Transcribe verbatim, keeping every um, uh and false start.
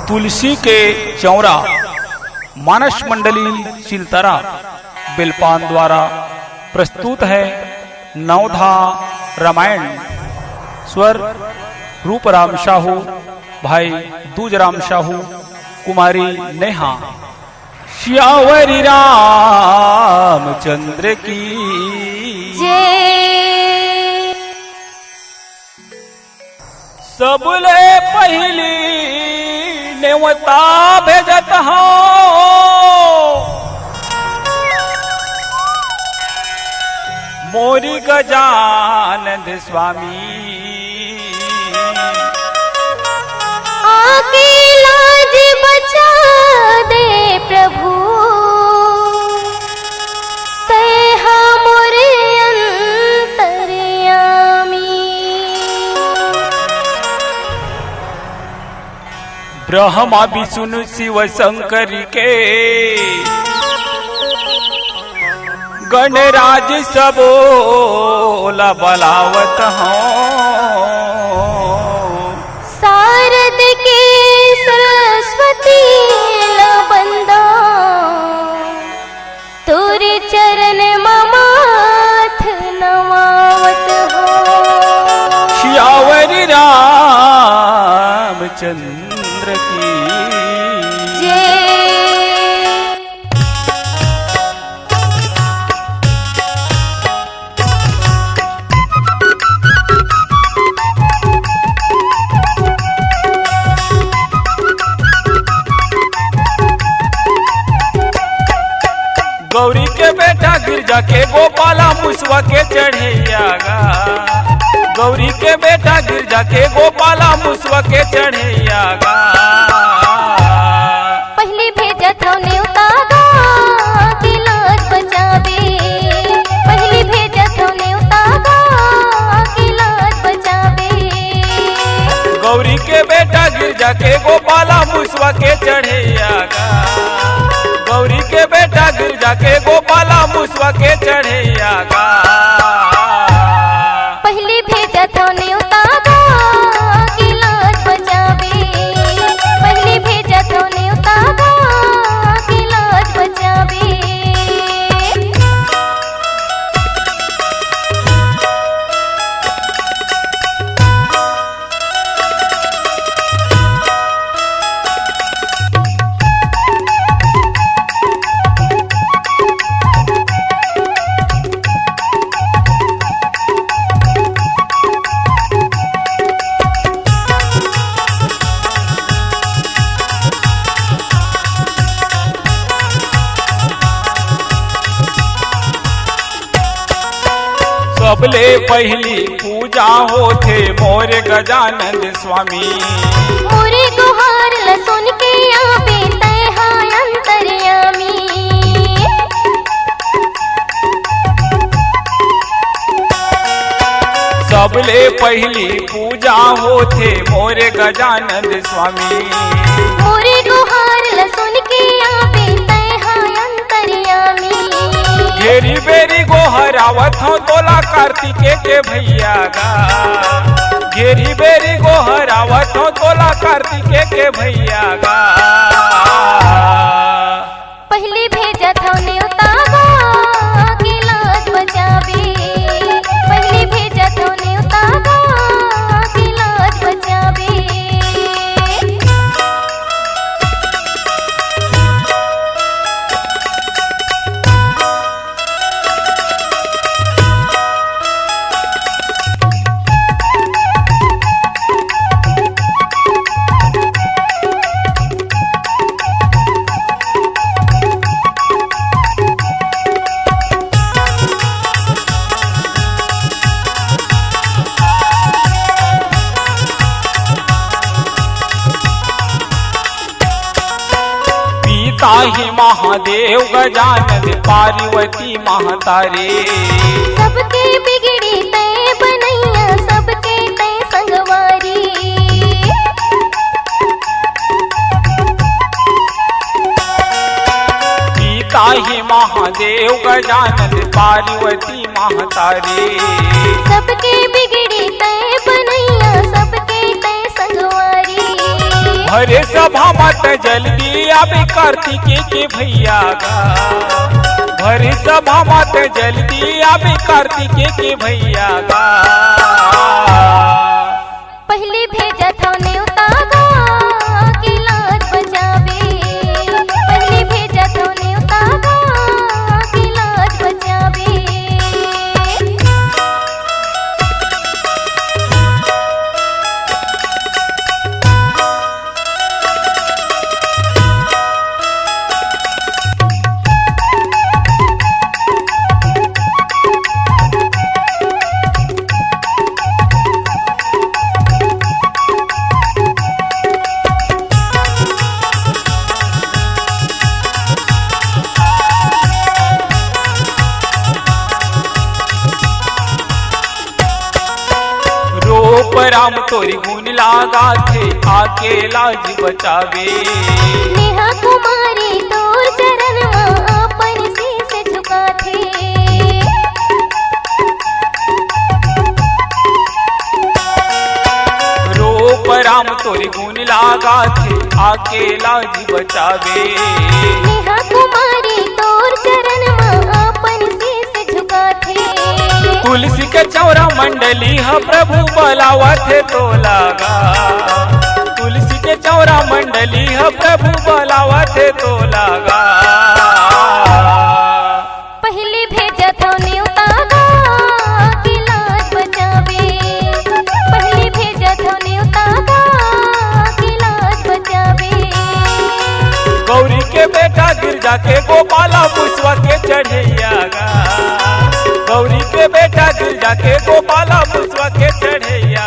तुलसी के चौरा, मानस मंडली चिलतरा, बेलपान द्वारा प्रस्तुत है नवधा रामायण। स्वर रूपराम साहू, भाई दूजराम साहू, कुमारी नेहा। सियावरी रामचंद्र की जय। सबले पहिली नेवता भेजत हौं मोरी गजानंद स्वामी। आके लाज बचा दे प्रभु, तैं हा मोरे अंतर्यामी। ब्रह्मा विष्णु शिव शंकर के गणराज सबो ला बलावत हौं। शारद के सरस्वती ला बंदा, तोरे चरण म माथ नवावत हौं। सियावरी रामचंद्र की जय। गौरी के बेटा गिरजा के गोपाला मुसवा के चढ़ैया गा। गौरी के बेटा गिरजा के गोपाला मुसवा के चढ़ैया गा। पहिली भेजत हौं नेवता गा, के लाज बचाबे। पहिली भेजत हौं नेवता गा, के लाज बचाबे। गौरी के बेटा गिरजा के गोपाला मुसवा के चढ़ैया गा। गौरी के बेटा गिरजा के गोपाला मुसवा के चढ़ैया गा। पहिली भेजत हौं नेवता गा, के लाज बचाबे। पहिली भेजत हौं नेवता गा, के लाज बचाबे। सबले पहिली पूजा होथे मोर गजानंद स्वामी। मोरे गोहार ल सुन के आबे तैं हा अंतर्यामी। सबले पहिली पूजा होथे मोर गजानंद स्वामी। मोरे गोहार ल सुन के आबे तैं हा अंतर्यामी। घेरी बेरी गोहरावत हौं तोला कार्तिके के भैया गा। घेरी बेरी गोहरावत हौं तोला कार्तिके के भैया गा। पहिली भेजत हौं नेवता गा, के लाज बचाबे। पहिली भेजत हौं नेवता गा, के लाज बचाबे। पिता ही महादेव गजानन पार्वती महतारी। सबके बिगड़ी तैं बनैया, सबके तैं संगवारी। पिता ही महादेव गजानन पार्वती महतारी। सबके बिगड़ी तैं बनैया, सबके तैं संगवारी। भर भरे सभा म तैं जल्दी आबे कार्तिके के भैया गा, भरे सभा म तैं जल्दी आबे कार्तिके के भैया गा। पहिली भेजत हव नेवता गा, के लाज बचाबे। पहिली भेजत हव नेवता गा, के लाज बचाबे। रोप राम तोरी गुन लागाथे, आके लाज बचाबे। नेहा कुमारी तोर चरण म अपन शीश झुकाथे। रोप राम तोरी गुन लागाथे, आके लाज बचाबे। नेहा कुमारी तोर चरण म अपन शीश झुकाथे। तुलसी के चौरा मंडली ह प्रभु बलावथे तोला गा। तुलसी के चौरा मंडली ह प्रभु बलावथे तोला गा। पहिली भेजत हव नेवता गा, के लाज बचाबे। पहिली भेजत हव नेवता गा, के लाज बचाबे। गौरी के बेटा गिरजा के गोपाला पुसवा के चढ़ैया गा। गौरी के बेटा गिरजा के गोपाला पुसवा के चढ़ैया